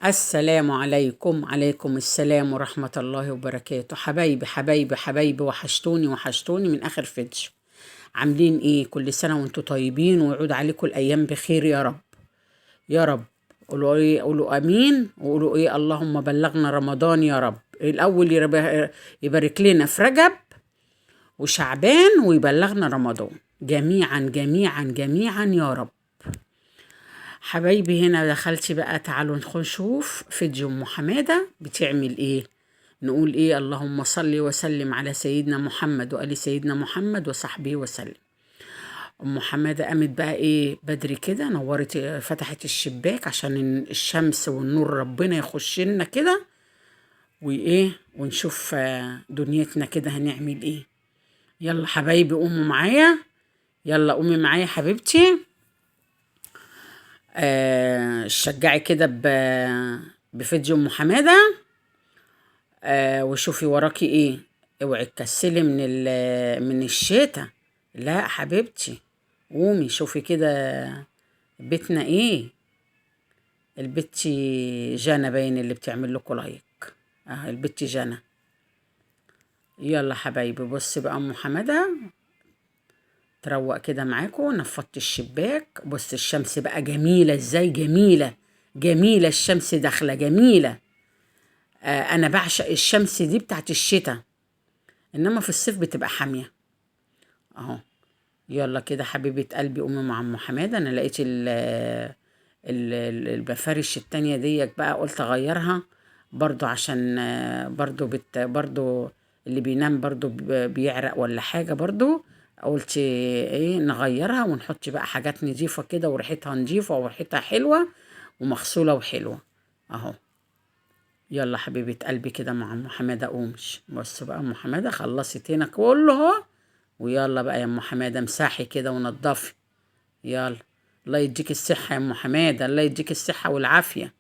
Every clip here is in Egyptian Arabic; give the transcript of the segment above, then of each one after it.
السلام عليكم. عليكم السلام ورحمة الله وبركاته. حبايبي حبايبي حبايبي، وحشتوني وحشتوني من آخر فيديو. عاملين ايه؟ كل سنة وانتم طيبين، ويعود عليكم الأيام بخير يا رب يا رب. قولوا ايه؟ قولوا امين، وقولوا ايه؟ اللهم بلغنا رمضان يا رب. الأول يبارك لنا في رجب وشعبان ويبلغنا رمضان جميعا جميعا جميعا يا رب. حبايبي هنا دخلت بقى، تعالوا نشوف فيديو ام حمادة بتعمل ايه. نقول ايه؟ اللهم صل وسلم على سيدنا محمد وآل سيدنا محمد وصحبه وسلم. ام حمادة قامت بقى ايه بدري كده، نورت، فتحت الشباك عشان الشمس والنور ربنا يخش لنا كده وايه، ونشوف دنيتنا كده هنعمل ايه. يلا حبايبي قوموا معايا، يلا قومي معايا حبيبتي. شجعي كده بفيديو ام حمادة، وشوفي وراكي ايه. اوعي تكسلي من الشتا، لا حبيبتي قومي شوفي كده بيتنا ايه. البت جانا باين اللي بتعمل لكم like، البت جانا. يلا حبايبي بصي بقى ام حمادة تروق كده معاكم. نفضت الشباك، بص الشمس بقى جميلة ازاي، جميلة جميلة، الشمس داخله جميلة. انا بعشق الشمس دي بتاعت الشتاء، انما في الصيف بتبقى حامية اهو. يلا كده حبيبه قلبي قومي مع ام حمادة. انا لقيت المفارش التانية ديت بقى، قلت اغيرها برضو عشان برضو برضو اللي بينام برضو بيعرق ولا حاجة، برضو قلت ايه نغيرها ونحط بقى حاجات نظيفة كده وريحتها نظيفة وريحتها حلوة ومغسوله وحلوه اهو. يلا حبيبه قلبي كده مع ام حمادة قومش. بص بقى ام حمادة خلصت هنا كله اهو، ويلا بقى يا ام حمادة امسحي كده ونضفي. يلا الله يديك الصحة يا ام حمادة، الله يديك الصحة والعافية.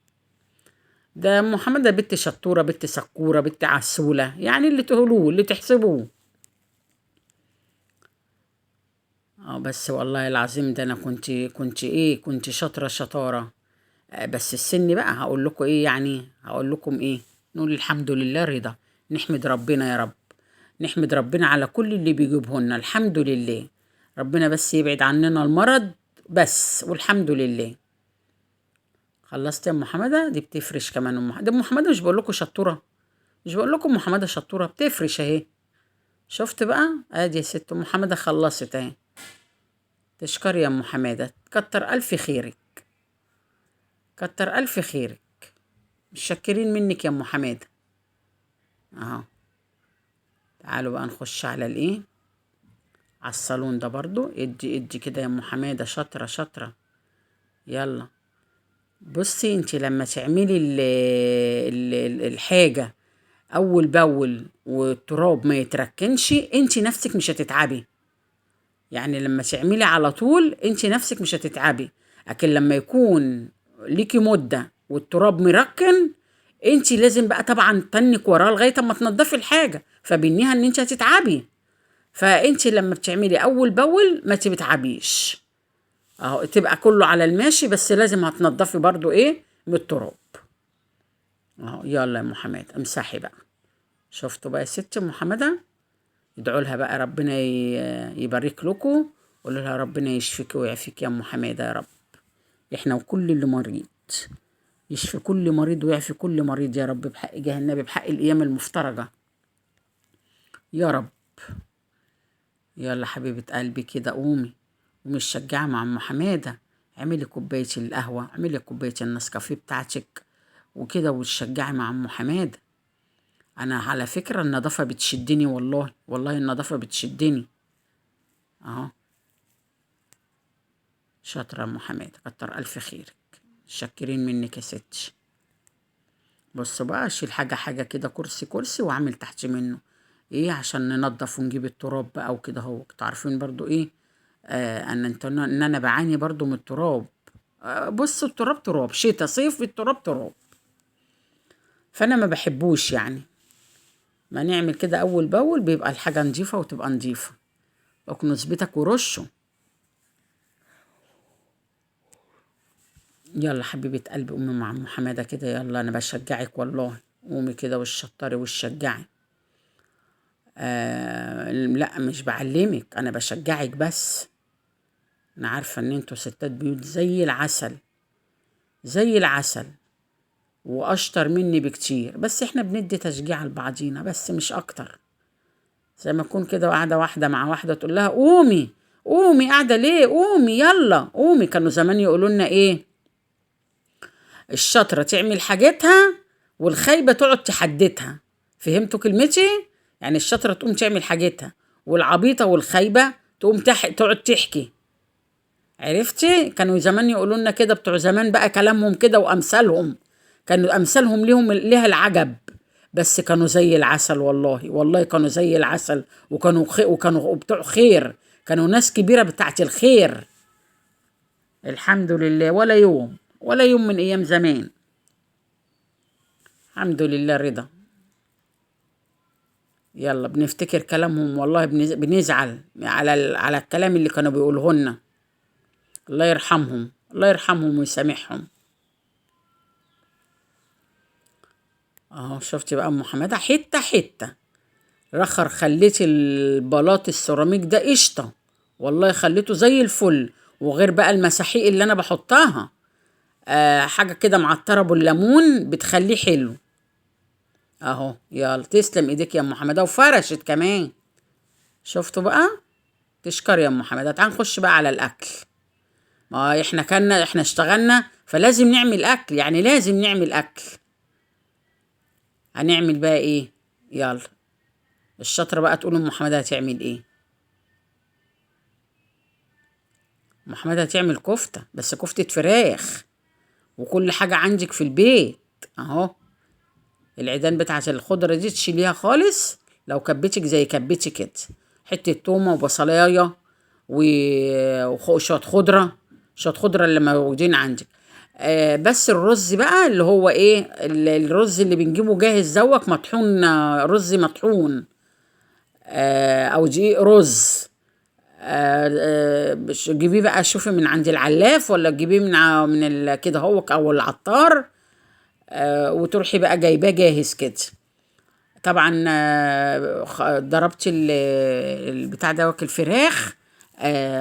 ده ام حمادة بنت شطوره، بنت سكوره، بنت عسوله، يعني اللي تقولوه اللي تحسبوه. بس والله العظيم ده انا كنت ايه، كنت شاطرة شطارة. بس السن بقى هقول لكم ايه، يعني هقول لكم ايه، نقول الحمد لله رضا، نحمد ربنا يا رب، نحمد ربنا على كل اللي بيجيبه لنا الحمد لله. ربنا بس يبعد عننا المرض بس، والحمد لله. خلصت يا ام حمادة؟ دي بتفرش كمان ام حمادة. ام حمادة مش بقول لكم شطوره، مش بقول لكم ام حمادة شطوره، بتفرش اهي. شفت بقى؟ ادي يا ست ام حمادة خلصت اهي. تشكري يا ام حمادة، كتر الف خيرك، كتر الف خيرك، متشكرين منك يا ام حمادة اهو. تعالوا بقى نخش على الايه، على الصالون ده برضو. ادي ادي كده يا ام حمادة، شاطرة شاطرة. يلا بصي انت لما تعملي الحاجة اول باول والتراب ما يتركنش، انت نفسك مش هتتعبي. يعني لما تعملي على طول انت نفسك مش هتتعبي، لكن لما يكون ليكي مده والتراب مركن، انت لازم بقى طبعا تنك وراه لغاية اما تنضفي الحاجة، فبينيها ان انت هتتعبي. فانت لما بتعملي اول باول ما تتعبيش اهو، تبقى كله على الماشي، بس لازم هتنضفي برضو ايه من التراب اهو. يلا يا ام حمادة امسحي بقى. شفتوا بقى يا ست ام حمادة؟ ادعوا لها بقى ربنا يبارك لكم، قولوا لها ربنا يشفيك ويعافيك يا ام حمادة يا رب، احنا وكل اللي مريض، يشفي كل مريض ويعفي كل مريض يا رب، بحق جاه النبي، بحق الايام المفترجه يا رب. يلا حبيبه قلبي كده قومي ومش شجعه مع ام حمادة، اعملي كوباية القهوة، اعملي كوباية النسكافيه بتاعتك وكده، وتشجعي مع ام حمادة. انا على فكرة النظافة بتشدني والله، والله النظافة بتشدني اهو. شاطرة يا ام حمادة، كتر الف خيرك، شاكرين منك يا ستي. بصوا بقى اشيل حاجة حاجة كده، كرسي كرسي، واعمل تحت منه ايه عشان ننضف ونجيب التراب بقى وكده اهو. انتوا عارفين برضو ايه، ان انتوا ان انا بعاني برضو من التراب. بصوا التراب تراب، شتا صيف التراب تراب، فانا ما بحبوش يعني. ما نعمل كده اول باول بيبقى الحاجة نظيفة وتبقى نظيفة. اكنس بيتك ورشه. يلا حبيبة قلبي قومي مع ام حمادة كده، يلا انا بشجعك والله، قومي كده والشطري والشجعي. لا مش بعلمك، انا بشجعك بس. انا عارفة ان انتوا ستات بيوت زي العسل، زي العسل، واشطر مني بكتير، بس احنا بندي تشجيع لبعضينا بس مش اكتر. زي ما اكون كده قاعدة واحدة مع واحدة تقول لها قومي قومي، قاعدة ليه؟ قومي يلا قومي. كانوا زمان يقولوا لنا ايه؟ الشاطره تعمل حاجتها والخايبه تقعد تحدتها. فهمتوا كلمتي؟ يعني الشاطره تقوم تعمل حاجتها، والعبيطه والخايبه تقوم تقعد تحكي. عرفتي؟ كانوا زمان يقولوا لنا كده، بتوع زمان بقى كلامهم كده وامثالهم، كانوا امثالهم ليهم ليها العجب، بس كانوا زي العسل والله، والله كانوا زي العسل، وكانوا بتوع خير، كانوا ناس كبيرة بتاعت الخير. الحمد لله، ولا يوم ولا يوم من ايام زمان، الحمد لله رضا. يلا بنفتكر كلامهم والله، بنزعل على الكلام اللي كانوا بيقولوه لنا. الله يرحمهم، الله يرحمهم ويسامحهم. اهو شفتي بقى ام حمادة حتة حتة رخر، خليتي البلاط السيراميك ده قشطه والله، خليته زي الفل. وغير بقى المساحيق اللي انا بحطها، حاجة كده معطره بالليمون بتخليه حلو. اهو يلا تسلم ايديك يا ام حمادة، وفرشت كمان. شفتوا بقى؟ تشكر يا ام حمادة. تعال نخش بقى على الاكل. ما احنا كنا، احنا اشتغلنا فلازم نعمل اكل، يعني لازم نعمل اكل. هنعمل بقى ايه؟ يلا الشاطره بقى تقول ام حمادة هتعمل ايه. ام حمادة هتعمل كفته، بس كفته فراخ، وكل حاجة عندك في البيت اهو. العيدان بتاعت الخضرة دي تشيليها خالص، لو كبتك زي كبتي كده، حتة تومة وبصلايه وشوية خضرة، شوية خضرة اللي موجودين عندك. بس الرز بقى اللي هو ايه، الرز اللي بنجيبه جاهز دوت مطحون، رز مطحون، او دقيق رز. جيبيه بقى، شوفي من عند العلاف ولا تجيبيه من كده هو او العطار، وتروحي بقى جايباه جاهز كده. طبعا ضربت البتاع دوت الفراخ،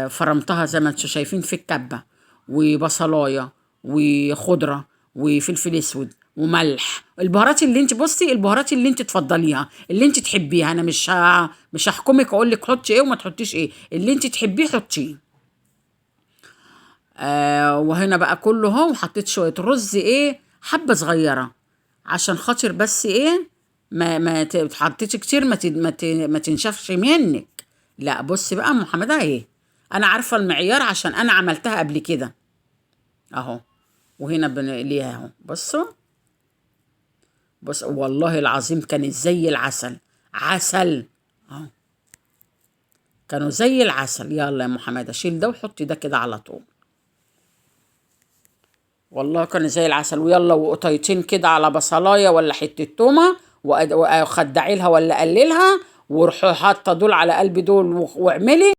فرمتها زي ما انتوا شايفين في الكبه، وبصلايه وخضره وفلفل اسود وملح، البهارات اللي انت بصي، البهارات اللي انت تفضليها، اللي انت تحبيها. انا مش هحكمك اقول لك حطي ايه وما تحطيش ايه، اللي انت تحبيه حطيه. وهنا بقى كله اهو، وحطيت شوية رز ايه، حبه صغيرة عشان خاطر بس ايه، ما تحطيش كتير، ما تنشفش منك. لا بصي بقى ام حمادة اهي، انا عارفه المعيار عشان انا عملتها قبل كده اهو. وهنا بنقليها اهو، بصوا بص والله العظيم كانت زي العسل، عسل اهو، كانوا زي العسل. يلا يا ام حمادة شيل ده وحطي ده كده على طول، والله كانوا زي العسل. ويلا وقطيتين كده على بصلايه ولا حتة تومة، وخدعي لها ولا قللها، وروحي حاطه دول على قلب دول واعملي.